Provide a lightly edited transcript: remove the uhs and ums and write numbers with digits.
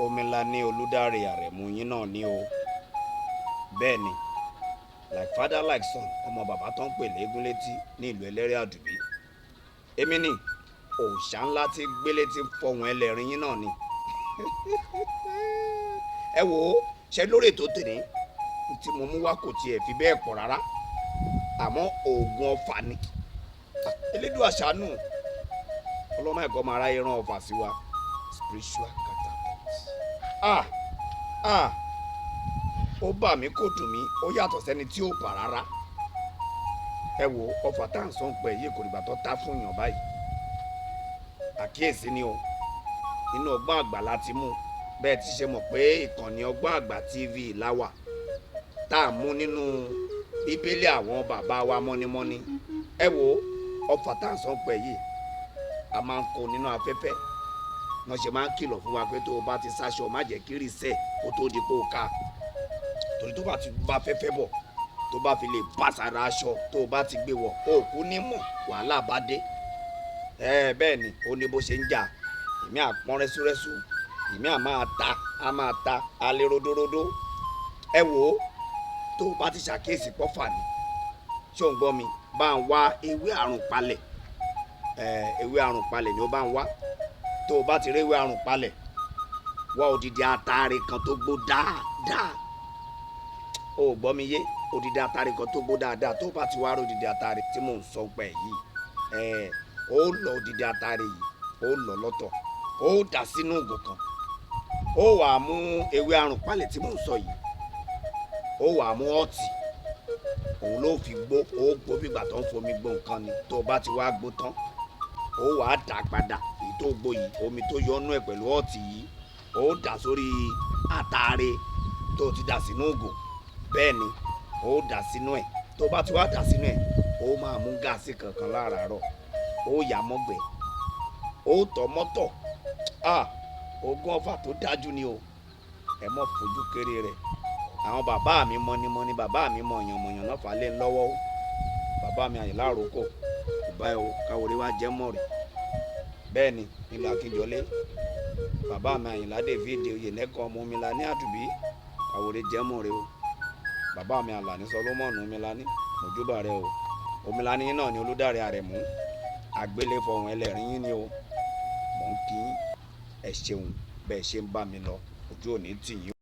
Omilani Olùdáre Àrẹ̀mú yín náà ní o. Bẹ́ẹ̀ ni, like father like son, ọmọ bàbá tó ń pè léegun létí ní ìlú Ẹlẹ́rìí Àdùbí. Èmi ni òòṣà ńlá tí gbélé tí fọhùn ẹlẹ́rìn yín náà ni. Ẹ wò ó, ṣe lórí ètò tèmi tí mo mú wá kò tiẹ̀ fi bẹ́ẹ̀ pọ̀ rárá, àmọ́ oògùn ọfà ni. Elédùà ṣàánú, ọlọ́mọ ẹ̀kọ́ máa ráyé rán ọfà sí wa. Spiritual catapult. Ah ah, ó bà mí, kò dùn mí, ó yàtọ̀ sẹ́ni tí ó bà rárá. Ẹ wo ọfà tá à ń sọ ń pẹ́ yìí, kò dìgbà tó ta fún yàn báyìí. Àkíyèsí ni o, nínú Ọgbọ́n Àgbà láti mú. Bẹ́ẹ̀ ti ṣe mọ̀ pé ìkànnì Ọgbọ́n Àgbà TV láwà tá a mú nínú Bíbélì àwọn bàbá wa mọ́nímọ́ní. Ẹ wo ọfà tá à ń sọ ń pẹ́ yìí, a máa ń kó nínú afẹ́fẹ́. Wọ́n ṣe máa ń kìlọ̀ fún wa pé tó o bá ti sáṣọ, má jẹ́ kí rìsẹ̀ kó tó di pé o ká, torí tó bá ti bá fẹ́fẹ́ bọ̀, tó bá fi lè bá sára aṣọ tó o bá ti gbé wọ̀, o kú ní mọ̀, wàhálà bá dé. Ẹ bẹ́ẹ̀ ni, ó ní bó ṣe ń jà. Èmi àpọ́n rẹ́súrẹ́sú, èmi à máa ta, á máa ta alẹ́ ródóródó. Ẹ wò ó, tó o bá ti ṣàkíyèsí pọ́fà ni, ṣé ò ń gbọ́ mi? Bá ń wá ewé àrùn palẹ̀. Ẹ ewé àrùn palẹ̀ ni ó bá ń wá. Tó o bá ti rí ewé àrùn palẹ̀, wá odidi atare kan tó gbó dáadáa. O ò gbọ́ mi yé? Odidi atare kan tó gbó dáadáa. Tó o bá ti wá rí odidi atare tí mò ń sọ pẹ̀ yìí, ẹ ó lọ odidi atare yìí, ó lọ lọ́tọ̀, ó dà sínú ìgò kan. Ó wàá mú ewé àrùn palẹ̀ tí mò ń sọ yìí, ó wàá mú ọtí, òun ló fi gbó. Ó gbó bí ìgbà tó ń fomi gbó nǹkan ni. Tó o bá ti wá gbó tán, ó wàá dà padà. Èyí tó gbó yìí, omi tó yọnú ẹ̀ pẹ̀lú ọtí yìí, ó dà sórí àtàrẹ tó ti dà sínú ìgò. Bẹ́ẹ̀ ni, ó dà sínú ẹ̀. Tó bá ti wá dà sínú ẹ̀, ó máa mú gáàsì kankan láràárọ̀, ó yà mọ́gbẹ́, ó tọ̀ mọ́tọ̀. Ah, oògùn ọfà tó dájú ni o, ẹ mọ́ fojú kéré rẹ̀. Àwọn bàbá mi mọ́nímọ́ní, bàbá mi mọ̀yànmọ̀yàn náà fà lé ń lọ́wọ́ o. Bàbá mi Àyìnlá Àròkọ ìbá ẹ o, káwọlé wá jẹ́ mọ́rì. Bẹ́ẹ̀ ni, nílùú Akínjọlé, bàbá mi Àyìnlá David Oyènẹ́kan ọmọ Omilani Àdùbí, káwọlé jẹ́ mọ́rì o. Bàbá mi Àlàní Solomon Omilani, mojúbà rẹ o. Omilani náà ni Olùdarí Àrẹ̀mú àgbéléfọ̀hún ẹlẹ́rìn yín ni o. Mò ń kí ẹ ṣeun bẹ́ẹ̀ ṣe ń bá mi lọ, ojú òní tì yín.